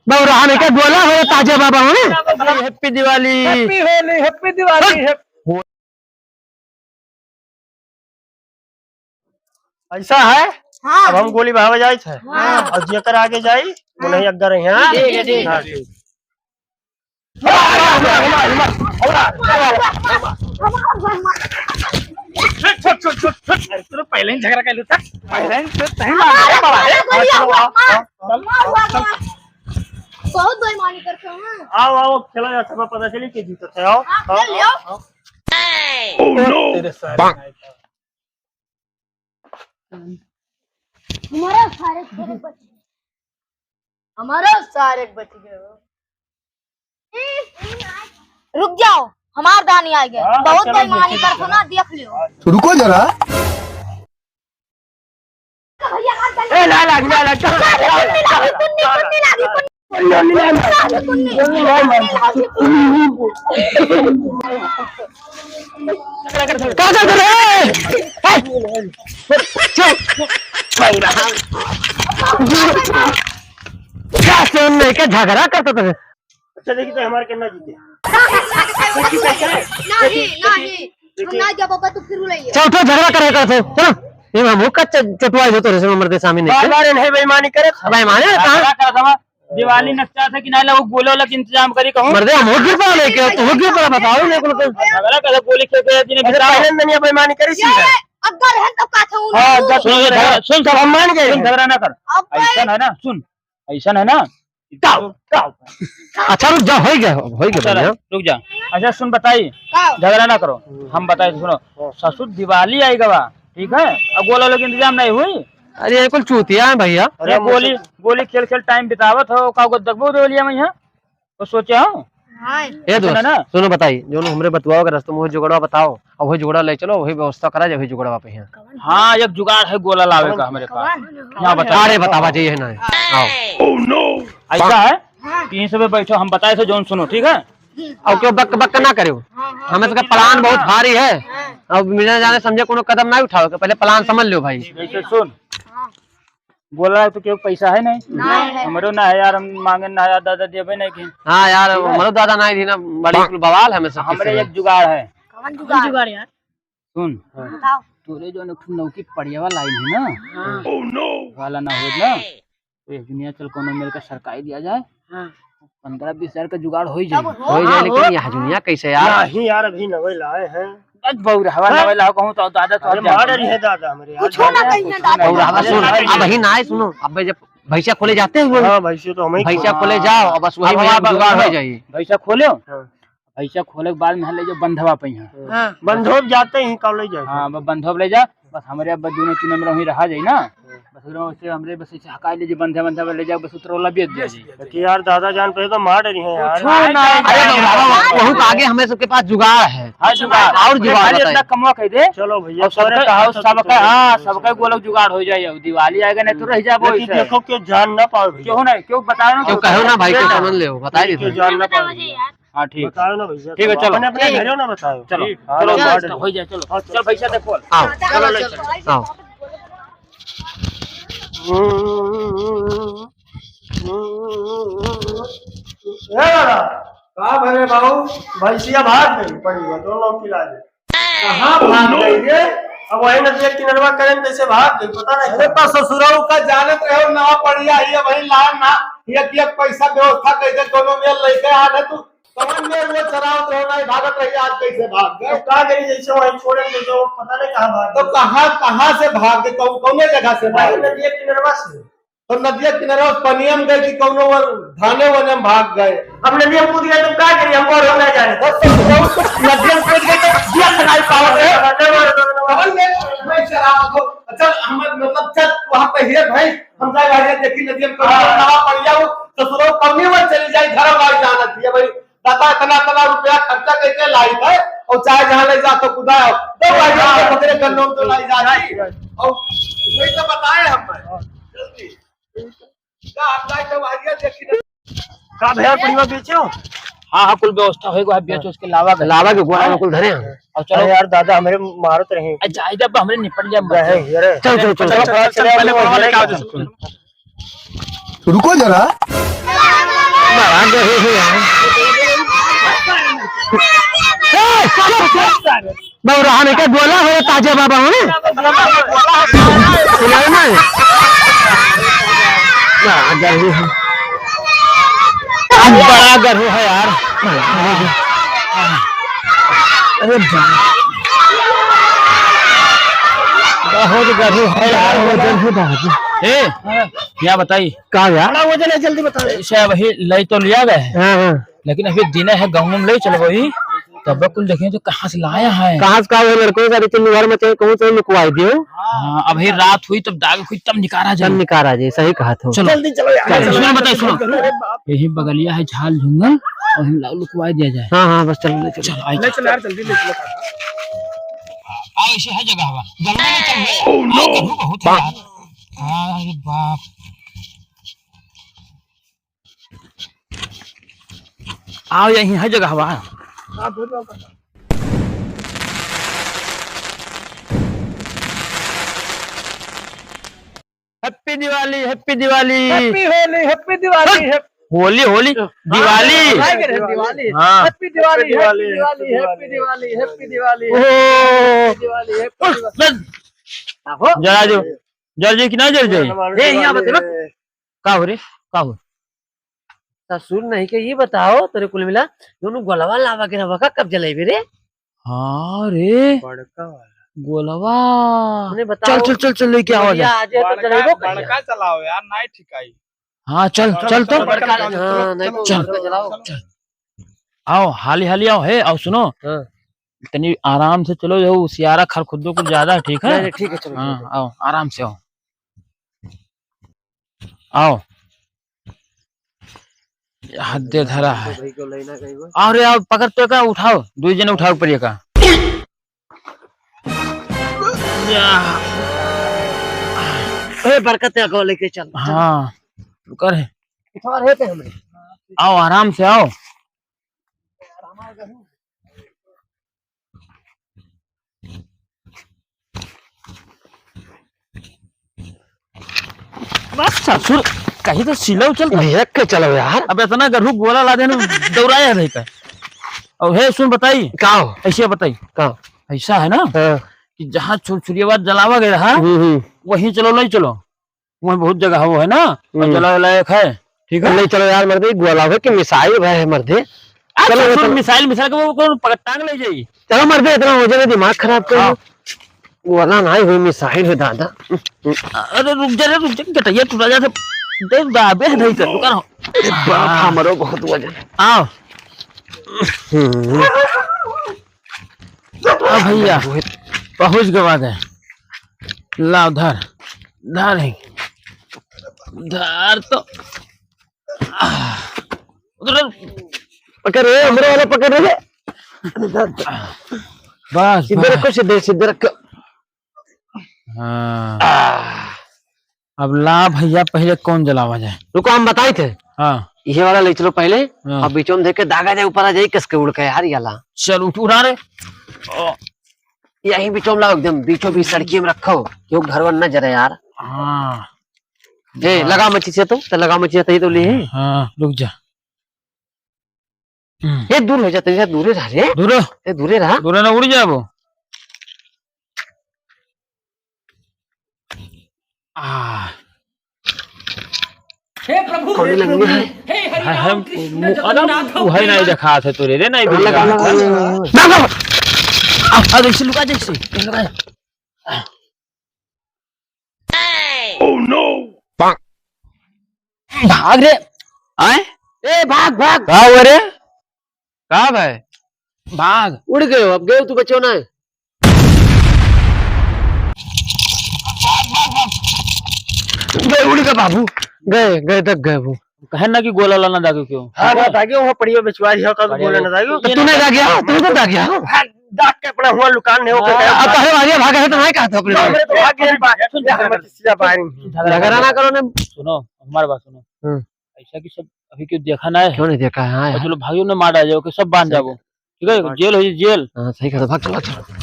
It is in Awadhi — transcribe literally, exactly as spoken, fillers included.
बौरा हमें क्या गोला हो ताजे बाबा हो। Happy Diwali। Happy Holi, Happy Diwali, Happy ऐसा है? हाँ। अब हम गोली बहावे जाइत है। हाँ। और जेकर आगे जाई, वो हाँ। नहीं अग्गर है, हाँ? ठीक है, ठीक है। हाँ, ठीक। छोड़, छोड़, छोड़, छोड़, छोड़। अरे, तू पहले ही झगड़ा कर लेता। पहले ही तो तहीं मार रहा है, बाबा, रे। बहुत बेईमानी करते हो, हाँ। आओ, आओ, खेला जाता है, पता चली के जीतत है, आओ, हाँ, आओ, खेल लियो। आओ, आओ। Oh, no! तेरे सारे नायक। हमारा सारे, सारे बच गए। हमारा सारे बच गए हो। रुक जाओ, हमार दानी आ गए। हाँ, बहुत चलो, बेईमानी देखिए, करत हो ना, देख लियो। रुको जरा। ए, ला, ला, ला, ला, ला। कुन्नी लागी, कुन्नी, कुन्नी लागी, कुन्नी। कुन्नी लागी, कुन्नी। का चल रहा है? ए! चुप! क्या सुन नहीं के झगड़ा करता था? अच्छा, देखिए, तो हमारे केना जीते। नहीं, नहीं। हम ना जब बाबा, तू फिर बुलाइए। चल, उठो, झगड़ा करे करते। चलो, ये हम का च-, चटवाई हो तोरे से, मर्दे सामने। बार बार नहीं बेईमानी करत। बेईमानी है, कहाँ? झगड़ा करत हमार। दिवाली नक्शा था कि ना, ला वो गोले वाला के इंतजाम करी कहूँ। मर्दे, हम हो गिर पड़ा लेके, तू हो गिर पड़ा, बताओ, नहीं, कुल, कुल। झगड़ा कर, गोली खेल के, जिन्हें अरे, बताओ। पहले ननिया बेईमानी करी सी ये है। अगर है तो का था, हाँ, उन्हें जब सुन, सुन, झगड़ा, सुन, सब हम मान गए। सुन, झगड़ा ना कर। अब ऐसा है ना, सुन, ऐसा है ना। गाओ, गाओ। अच्छा, रुक जा, हो गया, हो गया अच्छा, भैया। रुक जा। अच्छा, सुन, बताई, गाओ। झगड़ा ना करो, हम बताई, सुनो, ससुर दिवाली आई गवा, ठीक है, अब गोला वाला के इंतजाम नहीं हुई। अरे, ये कुल चूतिया है भैया। अरे, अरे, गोली, गोली खेल खेल टाइम बितावत हो, का को देखबो देवलिया में यहाँ? तो सोचे हो? हाँ। ए दोस्त, सुनो ना। सुनो, बताई, जो हमरे बतुआओ के रास्ते में वही जुगड़वा बताओ, और वही जुगड़वा ले चलो, वही व्यवस्था करा जाए, वही जुगड़वा पे यहाँ। हाँ, एक जुगाड़ है गोला लावे का हमरे पास। कौन? यहाँ बता। अरे, बतावा जाइए ना। आओ। Oh, no! ऐसा है, हाँ। तीन सौ पे बैठो, हम बताए थे, जौन सुनो, ठीक है? और क्यों बक बक ना करो। हाँ, हाँ। हमें तो plan बहुत भारी है। हाँ। अब बिना जाने समझे कोनो कदम ना उठाओ, पहले plan समझ लो भाई। जैसे सुन, हाँ। गोला तो केहू पैसा है नहीं। नहीं है। हमरो ना है यार, हम मांगे ना यार, दादा देबे नहीं की। हाँ यार, ठीक है? हमरो दादा नहीं थी ना, बड़ी कुल बवाल है, हमें सब हमरे किसी एक में। जुगाड़ है। कौन जुगाड़? जुगाड़ यार। सुन, बताओ। तोरे जो एक ठो नौकी पड़ियावा लाइन है ना, हाँ। Oh, no! वाला ना हो ना, तो एक दुनिया चल कोनो मिल के सरकारी दिया जाए। हाँ। पन्द्रह बीस हजार का जुगाड़ हो ही जाए। तब हो। हो ही जाए, हाँ, लेकिन हो। यह दुनिया कैसे यार? नहीं यार, अभी नवे लाए हैं। बस बौरहवा हाँ? नवे लाओ कहूँ तो दादा तो अरे हम मार जानते रही हैं। है दादा हमरे यार। कुछ ना कहीं है दादा। बौरहवा सुन, अब अभी ना आए, सुनो, अब जब भैंसिया खोले जाते हैं वो। हाँ, भैंसिया तो हम ही भैंसिया खोले। खोले जाओ, अब बस वही अब में अब जुगाड़ हो अब जाइए। भैंसिया खोलो। हाँ। भैंसिया खोले के बाद में ले जाओ बंधवा पे यहाँ। हाँ। बंधवा जाते ही कॉलेज जाए। हाँ, अब बंधवा ले जा, बस हमरे अब दोनों तीनों में वहीं रहा जाई ना। बस उधर से हमरे बस ऐसे हका ले जे बंधे बंधे ले जा, बस उतरौला बेच दिया जी। तो यार दादा जान पे तो मार रही है यार। कुछ ना अरे यार। बाबा, बहुत आगे हमें सबके पास जुगाड़ है। हाँ, जुगाड़। और जुगाड़ खाली बताइए। इतना कमवा कह दे। चलो भैया, और सबके, सबके, हाँ, सबके गोलक जुगाड़ हो जाए। अब दिवाली आएगा नहीं तो रह जाए वो लेकिन ऐसे। देखो क्यों जान ना पाओ भैया। क्यों नहीं, क्यों बताओ ना, क्यों क्यों कहो ना भाई, क्यों क्यों ना? समझ ले हो, बता दीजिए। क्यों जान ना पाओ भैया। बताओ ना भैया, ठीक है, चलो। अपने, अपने ठीक है, घरे ना बताओ। चलो। ठीक। हाँ, चलो, बाहर चलो, चलो। हो जाए, चलो। हाँ, चलो। चल, भैंसिया देखो। आओ। चलो, चलो, ले चलो। चलो। आओ। ए दादा, का भले बाबू, भैंसिया भाग गई, पड़ी हुआ, दोनों की लाज। कहाँ भाग गई रे? अब वही नदिया किनरवा करें, कैसे भाग गई, पता नहीं। अरे, तो ससुरऊ का जानत रहो, नवा पड़िया, ये वही लान ना, ये, ये पैसा व्यवस्था कैसे दोनों में लेके आ रहे तू? कवन में वो चरावत रहो, नहीं भागत रही, आज कैसे भाग गए? तो का करी, जैसे वहीं छोड़े, जैसे वो पता नहीं कहाँ भाग तो गए। कहाँ, कहाँ से भाग गए? कौन, कौने जगह से भाग वही गए? नदिया किनरवा से। तो नदिया किनारे उस पनिया में गए कि कौनो वो धाने वने में भाग गए। अब नदिया कूद गए तो का करी, हमको और ना जाने। बस तो, तो नदिया में कूद गए तो दिया खनाई पावत है। कौन में भाई चरावत हो? अच्छा, हम मतलब चल वहाँ पे ही है भाई, हम जाए भाई देखी नदिया में कौनो हाँ। नवा पड़िया हो, ससुरो कौनी वो चली जाए, घर वाली जाना थी भाई। दादा इतना, इतना रुपया खर्चा करके लाई है और चाहे जहाँ ले जा तो कुदाओ। दो भाई, हाँ। पकड़े गन्नों तो लाई जा रही। और वही तो बताए हम भाई। जल्दी। का आप लाए तो भाई देखी ना। का भैया, पड़िया बेचो? हाँ, हाँ, कुल व्यवस्था होएगा, बेच उसके लावा के। लावा के गोड़ा में कुल धरे हैं। और चलो। अरे यार, दादा हमरे मारत रहे। अच्छा, आई जब हमरे निपट जाए, रहे, अरे। चल, चल, चल, चल, चल, चल, चल, पहले चल, बाबा लेके आओ, चल। रुको जरा। बड़ा गरीब है यार। ए, चुप, चुप। बौरा, हमें क्या गोला हो ताजा बाबा हो? सुनाई नहीं? बड़ा गरीब है। बड़ा गरीब है यार। अरे बाप। बहुत गरीब है यार, वजन है बहुत। ए, क्या बताई? का यार? बड़ा वजन है, जल्दी बताओ। इसे अबही लई तो लिया गए है, हाँ, हाँ। लेकिन अभी दिने है, गाँव में लई चलबो ही, तब कुल देखें तो कहाँ से लाया है। कहाँ से का हुआ लड़कों का, लेकिन घर में चाहे कहूँ से लुकवाई दियो। हाँ, अबही रात हुई तब दाग हुई तब निकारा जाए। तब निकारा जाए, सही कहा था। चलो। जल्दी चलो यार। चलो, सुनो, बताइए, सुनो। यही बगलिया है झाल झुंगल, और हम ला-, लुकवाई दिया जाए। हाँ, हाँ, बस चलो, ले चलो। चलो, आई ले चलो। चलो यार, जल्दी ले चलो। आ, ऐसे है जगह हवा। जल्दी ले चलो। Oh, no। बहुत है यार। अरे बाप। आओ, यहीं है जगह हवा। Happy Diwali, Happy Diwali। Happy होली, Happy Diwali, हट! Happy होली, होली, हाँ, दिवाली। हाँ, दिवाली। हाँ। Happy Diwali, Happy Diwali, Happy Diwali, Happy Diwali, ओहो। Happy Diwali, Happy Diwali। बस। आहो। जरा जो, जर जाई कि ना जर जाई? ए, यहाँ बते बा। का हो रे? का हो? ससुर नहीं के ये बताओ, तेरे कुल मिला, दोनों गोलवा लावा के रवा का कब जलेबे रे? हाँ रे। बड़का वाला। गोलवा। उन्हें बताओ। चल, चल, चल, चल, लेके आवा जा। आज तो बड़का, जलेबो कर बड़का चलाओ यार, नहीं ठिकाई। हाँ, चल, चल तो। बड़का, हाँ, नहीं तो चल। बड़का चलाओ। चल। आओ, हाली, हाली आओ, हे, आओ, सुनो। हाँ। तनी आराम से चलो, जो उसियारा खरखुद्दो कुछ ज्यादा है, ठीक है? नहीं, नहीं, ठीक है, चलो, हाँ, चलो। आओ, आराम से आओ। आओ। हद दे धरा है। भाई को लेना कहीं को। आओ रे, आओ, पकड़ तो का, उठाओ, दो जने उठाओ ऊपर ये का। या। ए, बरकत का को लेके चल, चल। हाँ, रुका रे। उठा रहे थे हमरे। आओ, आराम से आओ। बस ससुर, कहीं तो सिला उछल था। देख के चलो यार। अब इतना गरहू गोला ला देने, दौड़ाया है का? और हे सुन बताई। का हो? ऐसे बताई। का? ऐसा है ना हाँ। कि जहाँ छुर-, छुरियाबाद जलावा गया है, हम्म, हम्म। वहीं चलो, ले चलो। वहीं बहुत जगह वो है ना, और हम्म। जलावे लायक है, ठीक है? ले चलो यार मर्दे, गोला है कि मिसाइल है मर्दे। अच्छा, चलो, सुन, चलो। मिसाइल, मिसाइल के वो कौन पकड़ टांग ले जाई? चलो मर्दे, इतना हो जाए, दिमाग खराब कर हाँ। लो। गोला ना हो, मिसाइल हो दादा। अरे रुक जा रे, रुक जा, गटैया टूटा जाते। देख दाबे है नहीं कर, रुका रहो। अरे बाप, हाँ। हमरो बहुत वजन है। आओ। हम्म। आ भैया, पहुँच गवा गए। लाओ धर, धर है। धर तो। उधर। पकड़ रे, हमरे वाला पकड़ रे। बस, सीधे बस। रखो, सीधे, सीधे रखो। हाँ। आह। अब ला भैया, पहले कौन जलावा जाए? रुको, हम बताई थे। हाँ। ये वाला ले चलो पहले, हाँ। अब बीचों में देख के दागा जाए, ऊपर आ जाए, कस के उड़ के यार, ये ला। चल, उठ, उड़ा रे। ओ। यही बीचों में लाओ, एकदम बीचों बीच सड़की में रखो, क्यों घर वर न जरे यार। हाँ। ए, हाँ। लगा मच्छी से तो, तो लगा मच्छी से तो ले। हाँ, रुक जा। हम्म। ए, दूर हो जा, तनी सा दूरे रह रे। दूर? ए, दूरे रह। दूरे ना उड़ जाबो। आ। हे प्रभु, कौन हे लंगड़ी प्रभु, है? हे हरि हाँ, राम हम कृष्ण मु-, अरे, जगन्नाथ उहै नहीं प्रेमानंद। देखा थे तोरे रे, नहीं लगा, देखा। लगा, लगा, लगा। ना, ना। आ, आ, जैसे लुका, जैसे, लुका। Oh no! भाग रे। आए? ए, भाग, भाग। का हुआ रे? का भाई? भाग। उड़ गयो, अब गयो तू बच्चो ना। गए, उड़ गए बाबू। गए, गए, दग गए वो। कहे ना कि गोला लाना दागो क्यों? हाँ, ना दागे, वहाँ पड़ियो बिचवारी हो, कब गोला ना दागे। तो तू नहीं दागे, हाँ? तू तो दागे, हाँ? हाँ, दाग के अपना हुआ लुकान नहीं हो, हाँ। अब पहले भागे, भागे है तो नहीं कहा था अपने। हमरे तो भागे है, बा-, सुन, सुन, सुन। झगड़ा ना करो ना। सुनो, हमारी बात सुनो। हम्म। ऐसा कि सब अभी क्यों देखा ना है? क्यों नहीं देखा है? हाँ और यार। चलो भाइयों ने मार डाल जाओ, कि सब बांध जाओ। ठीक है, हाँ। जेल हो जाए, जेल। हाँ, सही कहा, भाग, चलो, चलो।